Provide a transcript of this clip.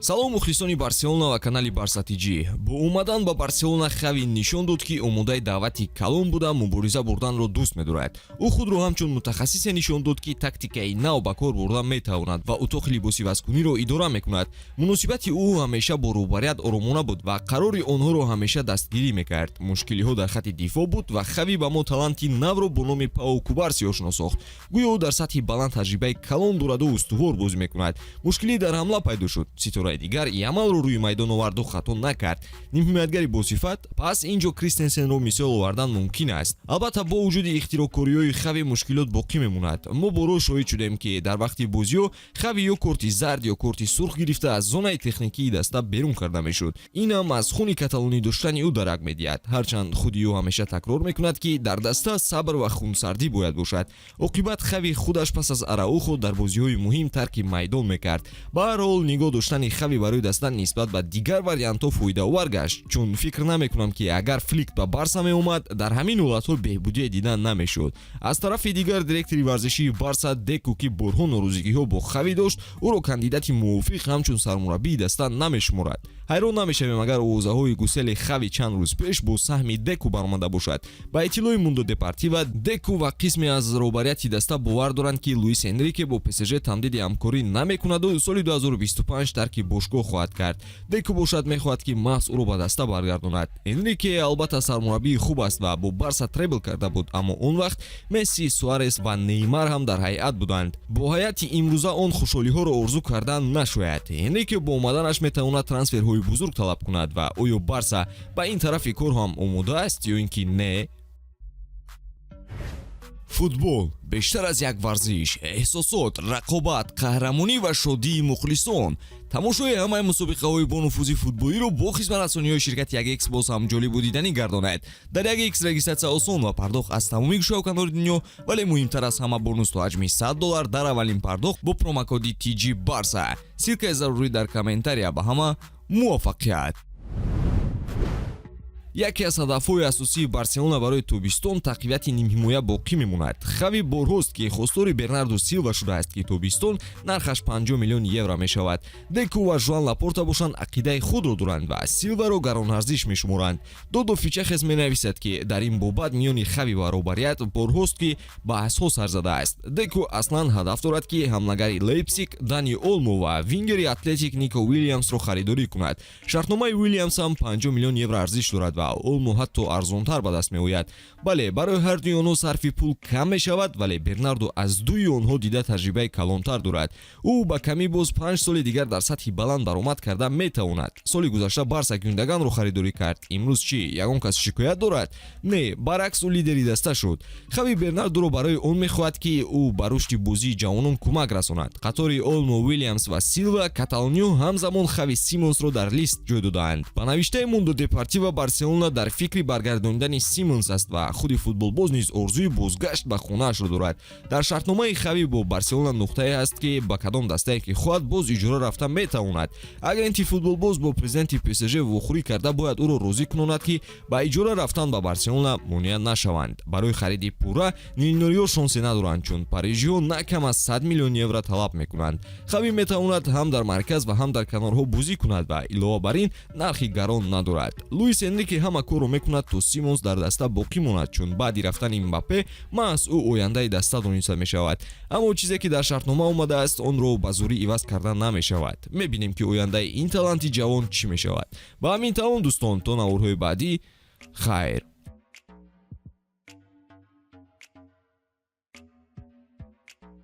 Салом, мухлисони Барселона ва канали Барса ТЖ. Бо омадан ба Барселона Хави нишон дод, ки омодаи даъвати калон буда, мубориза бурданро дӯст медорад. Ӯ худро ҳамчун мутахассисе нишон дод, ки тактикаи нав ба кор бурда метавонад ва утоқи либосивазкуниро идора мекунад. Муносибати ӯ ҳамеша бо роҳбарият оромона буд ва қарори онҳоро ҳамеша дастгирӣ мекард. Мушкилиҳо дар хатти дифоъ буд ва Хави ба мо таланти навро бо номи Пао Кубарси ошно сохт. Гӯё ӯ дар сатҳи баланд таҷрибаи калон дораду устувор бозӣ мекунад. Мушкилӣ дар ҳамла пайдо шуд. Ситораи дигар Ямалро рӯи майдон оварду хато накард. Нимҳимоятгари босифат, пас ин ҷо Кристенсенро мисол овардан мумкин аст. Албатта, бо вуҷуди ихтироъкориҳои Хави мушкилот боқӣ мемонад. Мо борҳо шоҳид шудем, ки дар вақти бозиҳо Хави ё корти зард, ё корти сурх гирифта, аз зонаи техникии даста берун карда мешуд. Инам аз хуни каталонӣ доштани ӯ дарак медиҳад, ҳарчанд худи ӯ ҳамеша такрор мекунад, ки дар даста сабр ва хунсардӣ бояд бошад. Оқибат Хави худаш пас аз Араухо дар бозиҳои муҳим тарки майдон мекард. Ба ҳар ҳол, нигоҳ доштани Хави барои даста нисбат ба дигар вариантҳо фоидаовар гашт, чун фикр намекунам, ки агар Флик ба Барса меомад, дар ҳамин ҳолатҳо беҳбудие дида намешуд. Аз тарафи дигар, директори варзишии Барса Деку, ки борҳо норозигиҳо бо Хави дошт, ӯро кандидати мувофиқ ҳамчун сармураббии даста намешуморад. Ҳайрон намешавем, агар овозаҳои гусели Хави чанд рӯз пеш бо саҳми Деку баромада бошад. Ба иттилои Мундо Депортиво, Деку ва қисме аз роҳбарияти даста бовар доранд, ки Луис Энрике бо ПСЖ тамдиди ҳамкорӣ намекунаду соли 2025 тарки бошгоҳ хоҳад кард. Деку бошад, мехоҳад, ки маҳз ӯро ба даста баргардонад. Энрике албатта сармураббии хуб аст ва бо Барса требл карда буд, аммо он вақт Месси, Суарес ва Неймар ҳам дар ҳайат буданд. Бо ҳайати имрӯза он хушҳолиҳоро орзу кардан нашояд. Энрике бо омаданаш метавонад трансферҳои бузург талаб кунад ва оё Барса ба ин тарафи кор ҳам омода аст ё ин ки не? Футбол бештар аз як варзиш: эҳсосот, рақобат, қаҳрамонӣ ва шодии мухлисон. Тамошои ҳамаи мусобиқаҳои бонуфузи футболиро бо хизматрасониҳои ширкати 1X боз ҳам ҷолибу диданӣ гардонад. Дар 1X регистратсия осон ва пардохт аз тамоми гӯшаву канори дунё, вале муҳимтар аз ҳама, бонус то ҳаҷми 100 доллар дар аввалин пардохт бо промокоди TG Барса. Ссылкаи зарурӣ дар комментария. Ба ҳама муваффақият! Яке аз ҳадафҳои асосии Барселона барои тобистон тақвияти нимҳимоя боқӣ мемонад. Хави борҳост, ки хостори Бернарду Силва шудааст, ки тобистон нархаш 50 миллион евро мешавад. Деку ва Жуан Лапорта бошанд, ақидаи худро доранд ва Силваро гаронарзиш мешуморанд. Додо Фичахес менависад, ки дар ин бобат миёни Хави ва роҳбарият борҳост, ки баҳсҳо сар задааст. Деку аслан ҳадаф дорад, ки ҳамлагари Лейпсиг Дани Олмо ва вингери Атлетик Нико Уилямсро харидорӣ кунад. Шартномаи Уилямс ҳам 50 миллион евро арзиш дорад ва Олмо ҳатто арзонтар ба даст меояд. Бале, барои ҳардуи онҳо сарфи пул кам мешавад, вале Бернардо аз дуи онҳо дида таҷрибаи калонтар дорад. Ӯ ба камӣ боз 5 соли дигар дар сатҳи баланд баромад карда метавонад. Соли гузашта Барса Гюндаганро харидорӣ кард. Имрӯз чӣ, ягон кас шикоят дорад? Не, баръакс, ӯ лидери даста шуд. Хави Бернардоро барои он мехоҳад, ки ӯ ба рушди бозии ҷавонон кӯмак расонад. Қатори Олмо, Уилямс ва Силва каталониё ҳамзамон Хави Симонсро дар лист ҷой додаанд. Ба навиштаи Мундо Депортиво, Барселона дар фикри баргардонидани Симонс аст ва худи футболбоз низ орзуи бозгашт ба хонаашро дорад. Дар шартномаи Хави бо Барселона нуқтае ҳаст, ки ба кадом дастае ки хоҳад, боз иҷора рафта метавонад. Агенти футболбоз бо президенти ПСЖ вохӯрӣ карда, бояд ӯро розӣ кунонад, ки ба иҷора рафтан ба Барселона монеа нашаванд. Барои хариди пурра нилнориҳо шонсе надоранд, чун парижиҳо на кам аз 100 миллион евро талаб мекунанд. Хави метавонад ҳам дар марказ ва ҳам дар канорҳо бозӣ кунад ва илова бар ин нархи гарон надорад. Луис Энрике ҳама корро мекунад, то Симонс дар даста боқӣ монад, чун баъди рафтани Мбаппе маҳз ӯ ояндаи даста дониста мешавад. Аммо чизе ки дар шартнома омадааст, онро ба зӯрӣ иваз кардан намешавад. Мебинем, ки ояндаи ин таланти ҷавон чӣ мешавад. Ба ҳамин тамом, дӯстон, то наворҳои баъдӣ, хайр.